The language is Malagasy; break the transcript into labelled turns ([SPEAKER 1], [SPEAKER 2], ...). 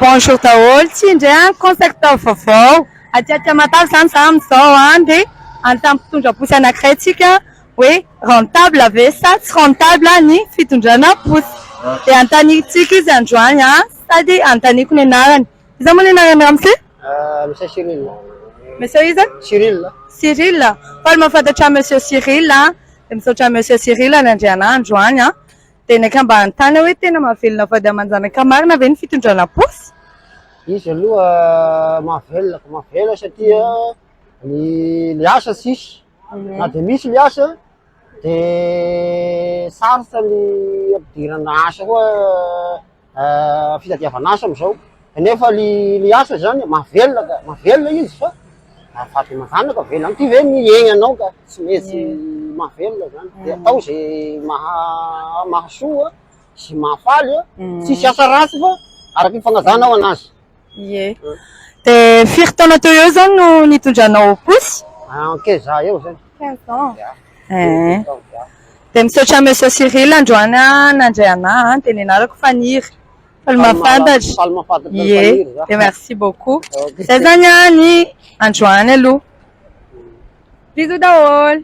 [SPEAKER 1] Bonjour daholo, tsy indray an concept vaovao aty aty Tamatave izany za amin'izao an dia anontany mpitondra posy anankiray tsika hoe rentable ve sa tsy rentable ny fitondrana posy dia anontaniantsika izy androany an sady anontaniako ny anarany. Iza moa ny anarany ramose?
[SPEAKER 2] Monsieur Cyril.
[SPEAKER 1] Monsieur iza?
[SPEAKER 2] Cyril.
[SPEAKER 1] Cyril. Faly mahafantatra monsieur Cyril an, dia misaotra monsieur Cyril nandray anah androany an. Dia naika mba hanontany aho hoe tena mahavelona vady aman-janaka marina ve ny fitondrana posy?
[SPEAKER 2] Izy aloha mahavelona ka mahavelona satria ny le asa tsisy, na dia misy le asa de sarotra ny ampidirana asa koa fitadiavana asa am'zao, kanefa le le asa zany mahavelona ka, mahavelona izy fa vady aman-janaka velona, ty ve ny iaignanao ka tsy maintsy mahavelona zany, de atao zay maha- mahasoa sy mahafaly a, tsisy asa ratsy fa araky ny fagnajanao anazy.
[SPEAKER 1] Ie. Dia firy taona teo eo zany no nitondranao posy?
[SPEAKER 2] 15 ans eo zany.
[SPEAKER 1] 15 ans. Eh. Dia misaotra Monsieur Cyril androany a nandray anah a, dia ny anarako Faniry. Faly mahafantatra.
[SPEAKER 2] Faly mahafantatra an'i
[SPEAKER 1] Ie.
[SPEAKER 2] Faniry za.
[SPEAKER 1] Dia merci beaucoup.
[SPEAKER 2] Ok.
[SPEAKER 1] Zay zany a ny androany aloha. Bisous daholo.